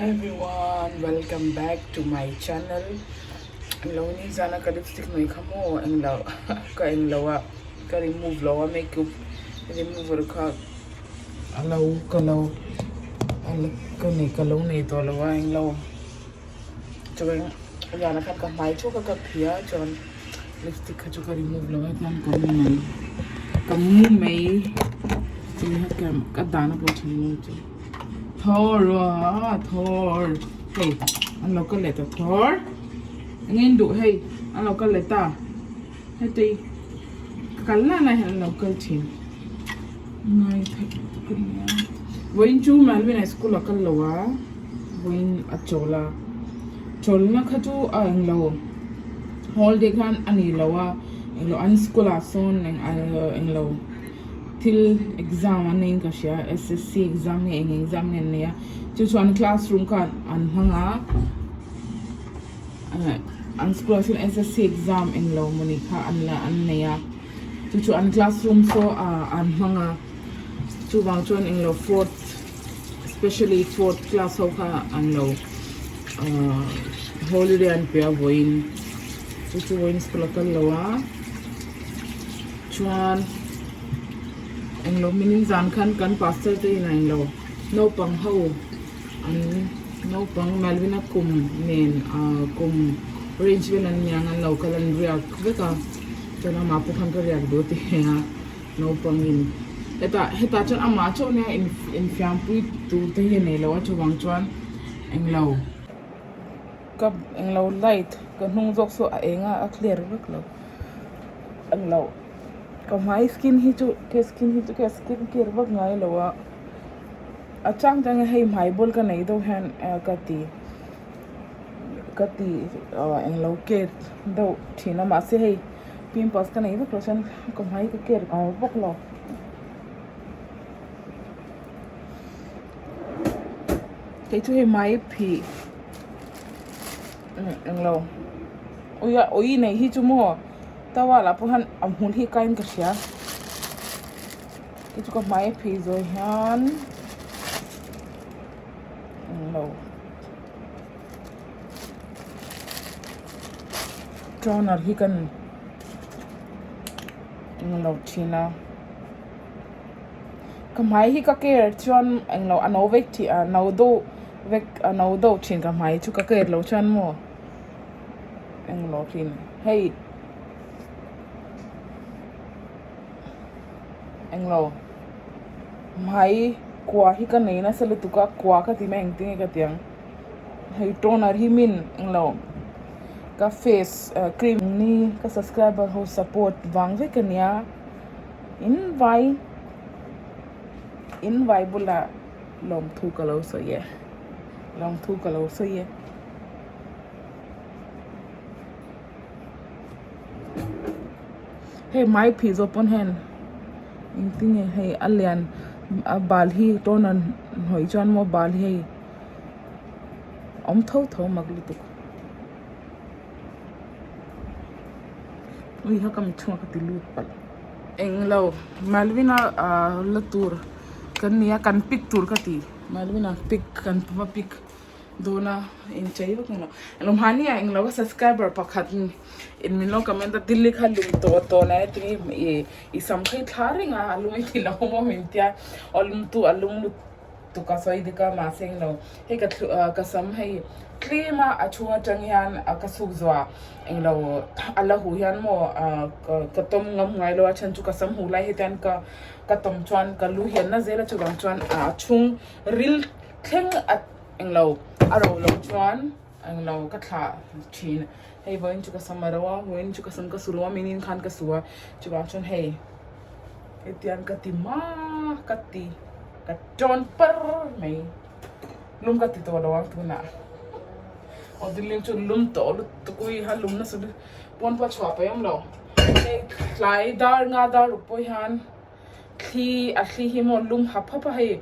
Hi everyone, welcome back to my channel. Englo ni zana ka lipstick mai kha maw englo ka englo a ka remove lo a makeup remover kha alo ka lo ka nei ka lo nei tawh lo a englo chuan zana khan ka hmai theuh kha ka phih a chuan lipstick kha chu ka remove lo a chuan ka mu mai ka mu mai ka dahna pawh thin lo chu. Thor a Thor hei an lo kal leh ta Thor eng in duh hei an lo kal leh ta heti ka kal lai lai hian an lo kal thin ngai theih ka nia vawiin chu Malvina school a kal lo a vawiin a chawl a chawlhna kha chu a englo holiday khan a ni lo a englo an school ah sawn englo. Thil exam an nei in ka hria SSC exam nge eng exam nge an nei a chu chuan classroom khan an hmang a an school ah chuan SSC exam englo mawni kha an la an nei a chu chu an classroom saw ah an hmang a chuvang chuan englo fourth specially fourth class ho kha an lo ahh holiday an pe a vawiin chu chu vawiin school a kal lo a. Chuan englo minin zan khan kan pastor te in a englo naupang ho an naupang Melvin-a kum nen ah kum range vel an niang an lo kal an riak vek a chuan amah pawh khan ka riak duh a ti a naupang in hetah hetah chuan amah chauh nia infiampui tur te hi a nei lo a chuvang chuan englo. Ka englo light ka hnung zawk saw a eng a a clear vek lo englo ka hmai skin hi chu ka skin hi chu ka skin care vak ngai lo a a chang chang in hei hmai bawl ka nei deuh hian ka ti ka ti ah englo care deuh thin a mahse hei pimples ka nei vek lo chuan ka hmai ka care ngai vak lo. Kei chu hei mai phih englo ui a ui nei hi chu maw towel ah pawh hian a hmul hi kaiin ka hria kei chu ka hmai phih zawh hian englo toner hi kan englo thin a. Ka hmai hi ka care chuan englo a no vek thih a no deuh vek a no deuh thin ka hmai chu ka care lo chuan maw englo thin hei englo hmai kua hi ka nei nasa lutuk a kua ka ti mai engtin nge ka ti ang hei toner hi min englo ka face cream ni ka subscriber ho support vang vek ania. In vai in vai bulah lawmthu ka lo sawi e lawmthu ka lo sawi e. Hei hmai phih zawh pawn hian engtin nge hei a lian a bal hi toner hnawih chuan maw bal hi hei awm tho tho mak lutuk. Ui ha ka mi chhungah ka ti lut palh. Englo Malvina ah la tur kan nia kan pick tur ka ti Malvina pick kan va pick dawn a inchei vak englo englo mahni ah englo ka subscriber pakhat in min lo comment a Delhi kha lum tawh tawh na e tinge ih i sam kha i thla reng a a lum i ti lo maw min tia aw lum tu a lum lut. Tuk a sawi dik a mahse englo hei ka thlu ka sam hei tlem a a chhung atang hian ka suk zuah englo a la huh hian maw ka tawm ngam ngai lo a chhan chu ka sam huh lai hetiang ka ka tawm chuan ka lu hian na zel a chuvang chuan a chhung ril thleng a englo a ro lo chuan englo ka thlah thin hei vawiin chu ka sam a ro a vawiin chu ka sam ka su lo a minin khan ka su a chuvang chuan hei hetiang ka ti ma ka ti. Ka tawn par mai lum ka ti tawh lo ang tunah aw dilim chu lum tawh lutuk ui ha lum nasa lutuk pawn pawh a chhuah paih awm lo hei tlai dar nga dar ruk pawh hian thli a thli hi maw lum hap hap a hei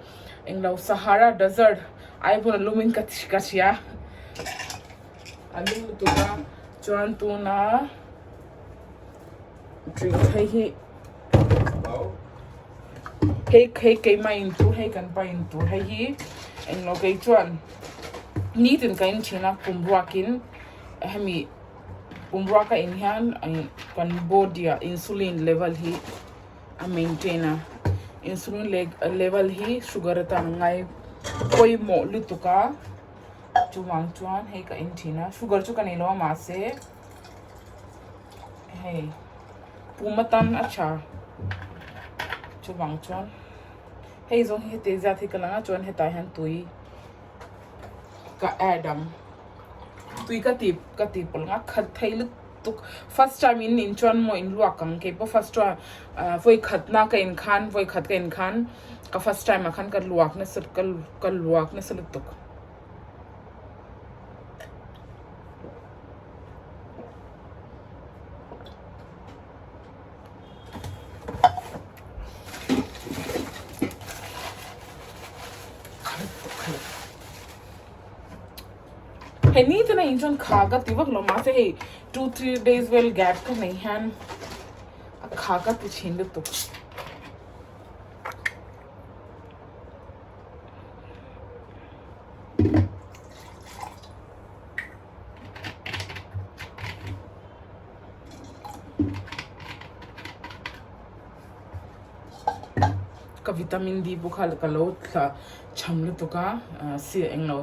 englo sahara desert ai pawn a lum in ka ka hria a lum lutuk a chuan tuna drink hei hi. Hei hei keimah in tur hei kan pa in tur hei hi englo kei chuan. Nitin ka in thin a pum ruakin hemi pum ruaka in hian kan body ah insulin level hi a maintain a insulin level hi sugar atan a ngai pawimawh lutuk a chuvang chuan hei ka in thin a sugar chu ka nei lo a mahse hei pum atan a tha chuvang chuan hei zawng hi heti zat hi ka lang a chuan hetah hian tui. Ka add ang tui ka ti ka ti pawlh ang a khat thei lutuk first time in in chuan maw in luak ang keipawh first time ah vawi khat na ka in khan vawi khat ka in khan ka first time ah khan ka luak nasa ka ka luak nasa lutuk. Hei ni ten a in chuan kha ka ti vak lo mahse hei 2 3 days vel gap ka nei hian a kha ka ti thin lutuk. Ka vitamin D pawh kha ka lo thla cham lutuk a si eng lo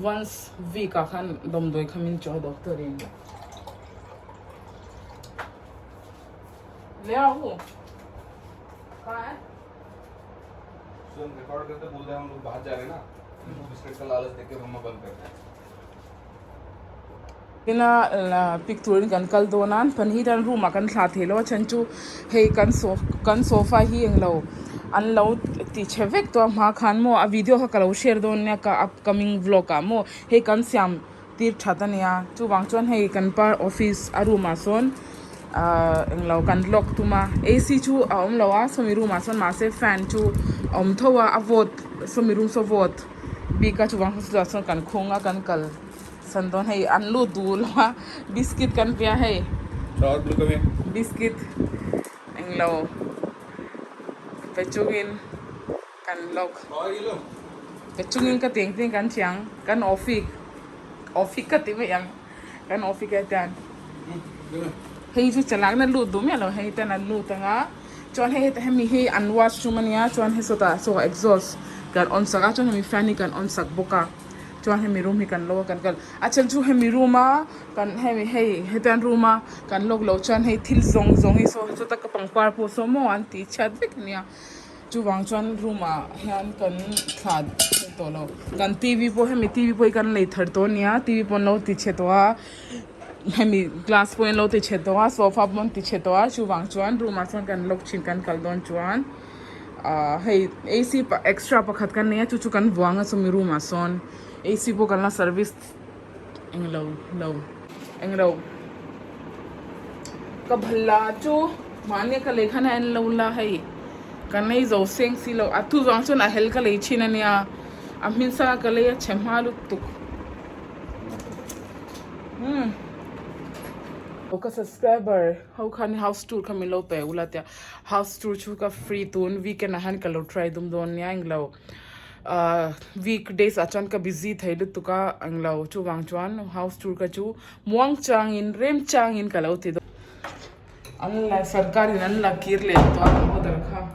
once week ah khan damdawi kha min chaw doctor in le hu काय सुन record करते बोल रहे हैं हम लोग बाहर जा रहे हैं ना उनको बिस्किट का लालच देके मम्मा बंद कर दे। Ina pic turin kan kal dawn a an pahnih hian room ah kan thlah thei lo a then chu hei kan sofa kan sofa hi englo an lo ti chhe vek tawh a hma khan maw a video kha ka lo share dawn nia ka upcoming vlog ah maw hei kan siam tir that ania chuvang chuan hei kan pa office a room ah sawn ahh englo kan lock tum a ac chu a awm lo a sawmi room ah sawn mahse fan chu a awm tho a a vawt sawmi room saw vawt bik a chuvang chuan sawn kan khung a kan kal. San dawn hei an lut duh lo a biscuit kan pia hei biscuit englo pe chungin kan lawk pe chungin ka teng teng kan thiang kan office office ka ti mai ang kan office ah hian hei chu chalak na lut duh miah lo hei ten an lut anga chuan hei heta hemi hi an washroom ania chuan hei sawtah saw exhaust kan on sak a chuan hemi fan hi kan on sak bawk a. Chuan hemi room hi kan lo a kan kal a then chu hemi room a kan hemi hei hetiang room a kan lawk loh chuan hei thil zawng zawng hi saw chuta ka pangpar pawh saw maw an tih chhiat vek ania chuvang chuan room ah hian kan thlah thei tawh lo kan t v pawh hemi t v pawh hi kan lei thar tawh ania t v pawh an lo ti chhe tawh a hemi glass pawh an lo ti chhe tawh a sofa pawh an ti chhe tawh a chuvang chuan room ah chuan kan lock thin kan kal dawn chuan. Ahh hei ac extra pakhat kan nei a chu chu kan vuang a chumi room ah sawn ac pawh kan la service englo lo englo ka bhala chu mahni ka lei khan a en lo la hei kan ei zo seng si lo a tu vang chuan a hel ka lei thin ania a hmin sanga ka lei a chhe hma lutuk umm ka subscriber ho khan house tour kha min lo pe ula tia. House tour chu ka free tun weekend ah hian ka lo try dum dawn nia englo ahh weekdays ah chuan ka busy thei lutuk a englo chuvang chuan house tour ka chu muang changin rem changin ka lo ti dawn an la sarkar in an la kir leh tawh a kan order kha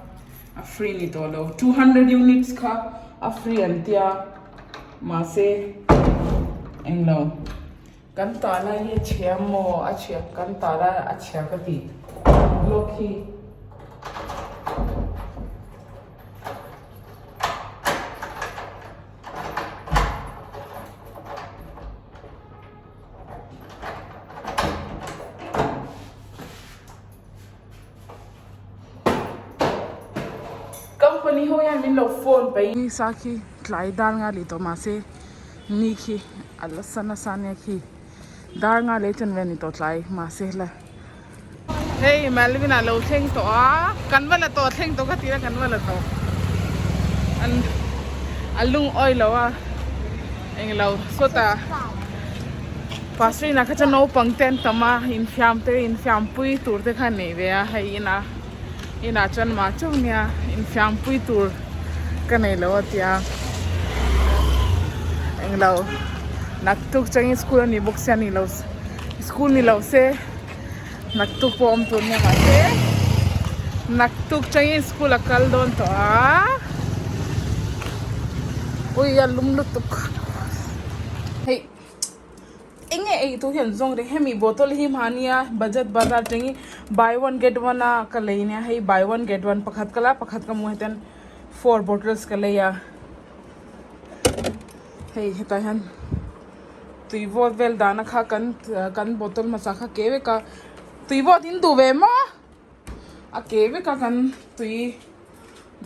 a free ni tawh lo 200 units kha a free an tia mahse englo. Kan tala hi a chhia maw? A chhia kan tala a chhia ka ti block hi. Company ho hian min lo phone paih. Ni sa khi tlai dar nga leh tawh mahse ni khi a la sa nasa ania khi dar nga leh chuan vel a ni tawh tlai mahse la hei Melvin a lo thleng tawh a kan va la tawh thleng tawh ka tih a kan va la tawh an a lungawi lo a englo sawtah. Pastor inah kha chuan naupang te an tam a infiam te infiam pui tur te kha an nei ve a hei inah inah chuan mah chauh nia infiam pui tur ka nei lo a tia englo. Naktuk changin school a nih bawk sia ni lo school ni lo se naktuk pawh awm tur nia mahse naktuk changin school a kal dawn tawh a ui a lum lutuk hei eng nge ei tur hi an zawng reng hemi bottle hi mahnia budget bazar atangin buy one get one a ka lei nia hei buy one get one pakhat ka la pakhat ka hmuh hian four bottles ka lei a. Hei hetah hian tui vawt vel dahna kha kan kan bottle hmasa kha ke vek a tui vawt in duh ve maw a ke vek a kan tui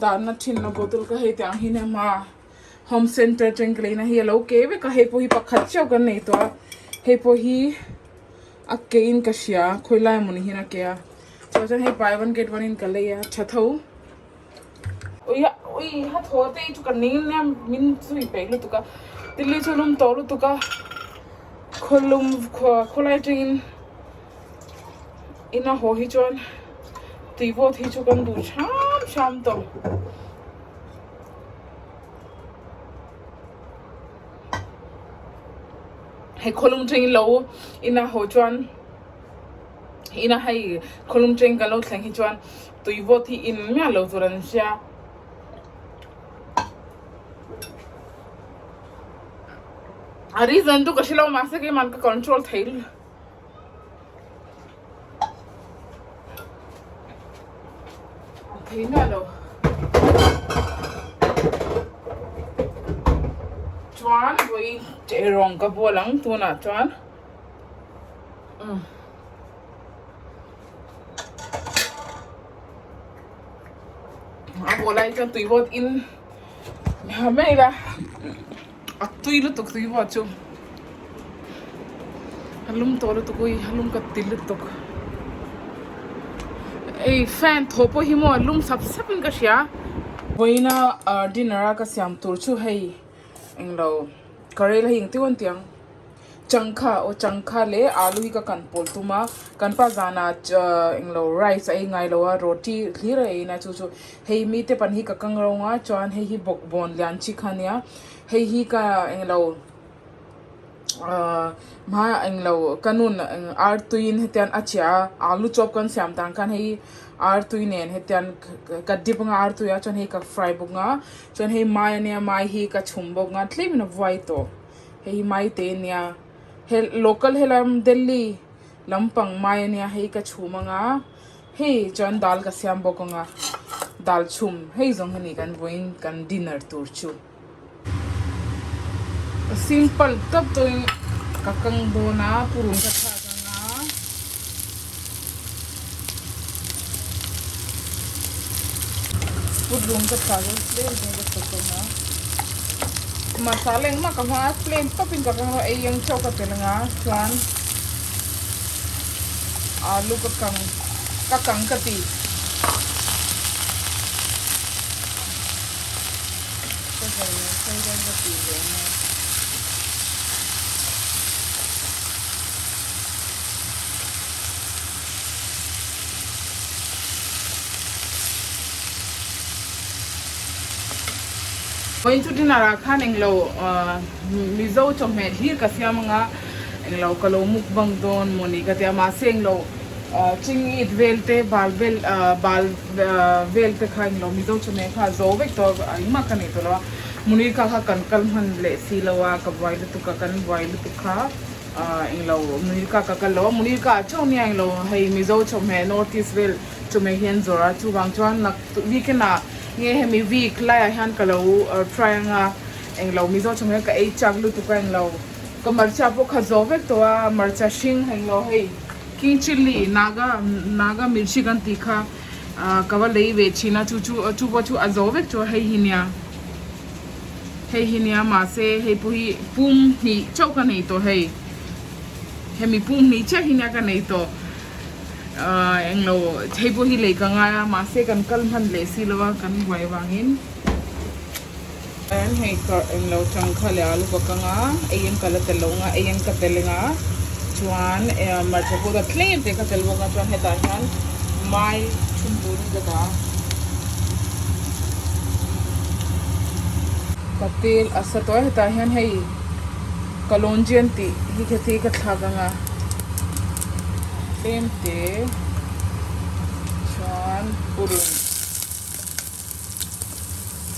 dahna thinna bottle kha hei tiang hi nia hma home center atang ka leina hi alo ke vek a hei pawh hi pakhat chiah kan nei tawh a hei pawh hi a ke in ka hria khawilai mawni hian a ke a chuan hei buy one get one in ka lei a tha tho. Ui ui ha thaw te hi chu ka ning nia min zui peih lutuk a tili chu lum tawh lutuk a khawlum khawlai atangin ina haw hi chuan tui vawt hi chu kan duh hram hram tawh. Hei khawlum atangin lo ina haw chuan. Ina hei khawlum cheng kan lo thleng hi chuan tui vawt hi in miah lo tur an hria. A reason chu ka hre lo mahse keimah ka control thei thei miah lo. Chuan vawi rawng ka bual ang tunah chuan. A bawh lai chuan tui vawt in ha mai ila a tui lutuk tui vawt chu a lum tawh lutuk ui a lum ka ti lutuk ei fan thaw pawh hi maw a lum sap sap in ka hria vawiina dinner a ka siam tur chu hei englo karela hi engtin an ti ang. Changkha aw changkha leh alu hi ka kan pawl tum a kan pa zanah englo rice a ei ngai lo a roti hlir a ei na chu chu hei mite pan hi ka kang rawng a chuan hei hi bawkbawn lian chi kha ania hei hi ka englo ahh hma englo ka nun artui in hetiang a chiah a alu chawp kan siam dan khan hei artui nen hetiang ka dip anga artui ah chuan hei ka fry bawk a chuan hei mai ania mai hi ka chhum bawk a tlem in a vuai tawh. Hei hi mai te ania he local helam Delhi lampang mai ania hei ka chhum anga hei chuan dal ka siam bawk anga dal chhum hei zawng hi ni kan vawiin kan dinner tur chu simple tawp tawhin ka kang dawn a purun ka thlak anga. Purun ka thlak a tlem te ka chhawk anga masala engmah ka hmang a plain tawpin ka kang a ei ang chauh ka tel anga chuan alu ka kang ka kang ka ti ka zai zai dawn ka tih leh anga. Vawiin chu dinner ah khan englo Mizo chawhmeh hlir ka siam anga englo ka lo mukbang dawn mawni ka tia mahse englo chingit vel te bal vel bal vel te kha englo Mizo chawhmeh kha a zo vek tawh a engmah ka nei tawh lo a Munirka kha kan kal hman leh si lo a ka buai lutuk a kan buai lutuk kha. Englo Munirka ka kal lo a Munirka ah chauh nia englo hei Mizo chawhmeh North East vel chawhmeh hi an zawrh a chuvang chuan nak weekend ah nge hemi week laiah hian ka lo try anga englo Mizo chawhmeh ka ei chak lutuk a englo ka hmarcha pawh kha zawh vek tawh a hmarcha hring englo hei king chilli naga naga mirchi kan tih kha ka va lei ve thin a chu chu chu pawh chu a zo vek tawh a hei hi nia. Hei hi nia mahse hei pawh hi pum hnih chauh ka nei tawh hei hemi pum hnih chiah hi nia ka nei tawh ahh englo hei pawh hi lei ka ngai a mahse kan kal hman leh si lo a kan buai vangin chuan hei kar englo changkha leh alu ka kang a ei ang ka la tel lo ang a ei ang ka tel eng a chuan hmarcha pawh ta tlem te ka tel bawk a chuan hetah hian mai chhum turin ka dah a. Ka tel a sa tawh a hetah hian hei Kalonji an tih hi kheti ka thlak anga tlem te chuan purun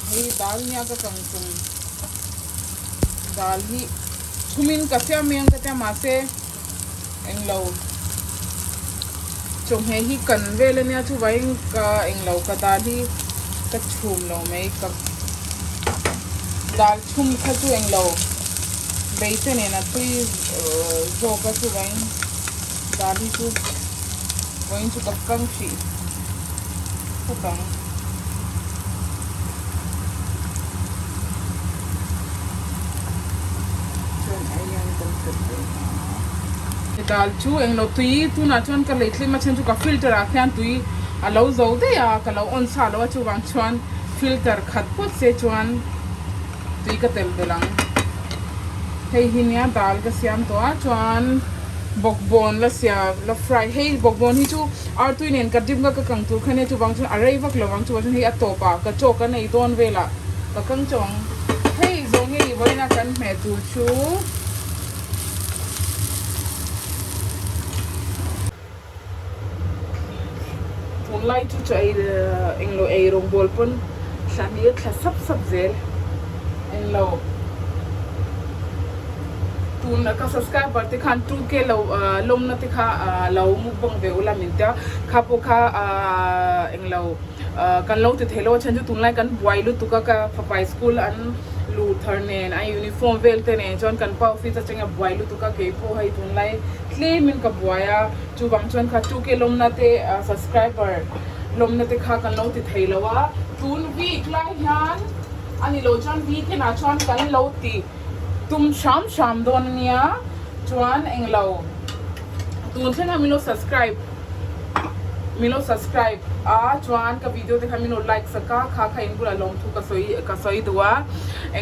hei dal nia ka kang tum dal hi chhumin ka siam mai ang ka tia mahse englo chawhmeh hi kan vel ania chuvangin ka englo ka dal hi ka chhum lo mai ka dal chhum kha chu englo bei te nen a tui zawk a chuvangin dal hi chu vawiin chu ka kang hrih phawt ang. Chuan aian kan telh ve a. Dal chu englo tui tunah chuan ka lei thlem a chhan chu ka filter ah khian tui a lo zo daih a ka lo on sa lo a chuvang chuan filter khat phawt se chuan tui ka telh belh ang. Hei hi nia dal ka siam tawh a chuan bawkbawn la siam la fry hei bawkbawn hi chu artui nen ka dip nga ka kang tur kha nia chuvang chuan a rei vak lo ang chuvang chuan hei a tawp ah ka chaw kan ei dawn velah ka kang chauh ang hei zawng hei vawiin a kan hmeh tur chu. Tunlai chu chaw ei englo ei rawngbawl pawn thla hnih a thla sap sap zel englo tun ka subscriber te khan 2k lo lawmna te kha lo mukbang ve ula min tia kha pawh kha englo kan lo ti thei lo a chhan chu tunlai kan buai lutuk a ka fapa school an luh thar nen a uniform vel te nen chuan kan pa office atanga buai lutuk a keipawh hei tunlai Tlemin ka buai a, chuvang chuan kha 2K lawmna te subscriber lawmna te kha kan lo ti thei lo a, tun week lai hian a ni lo chuan weekend ah chuan kan lo ti tum hram hram dawn a nia, chuan englo tun thleng a min lo subscribe min lo subscribe a chuan ka video te kha min lo like sak a, kha kha in bulah lawmthu ka sawi ka sawi duh a.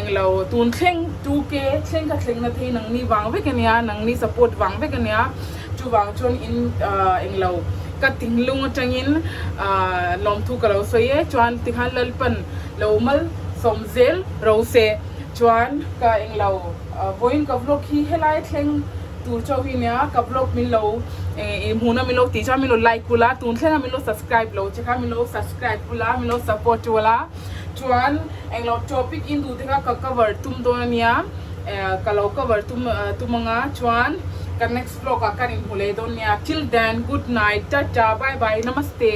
Englo tun thleng 2K thleng kha thleng na thei nangni vang vek ania nangni support vang vek ania chuvang chuan in englo ka thinlung atangin lawmthu ka lo sawi e chuan tikhan Lalpan lo mal sawm zel ro se chuan ka englo vawiin ka vlog hi helai thleng tur chauh hi ania ka vlog min lo hmuhna min lo tih chuan min lo like ula tun thlenga min lo subscribe lo che kha min lo subscribe ula min lo support ula. Chuan englo topic in duh te kha ka cover tum dawn ania ka lo cover tum tum anga chuan ka next vlog ah kan inhmu leh dawn nia till then good night tata bye bye namaste.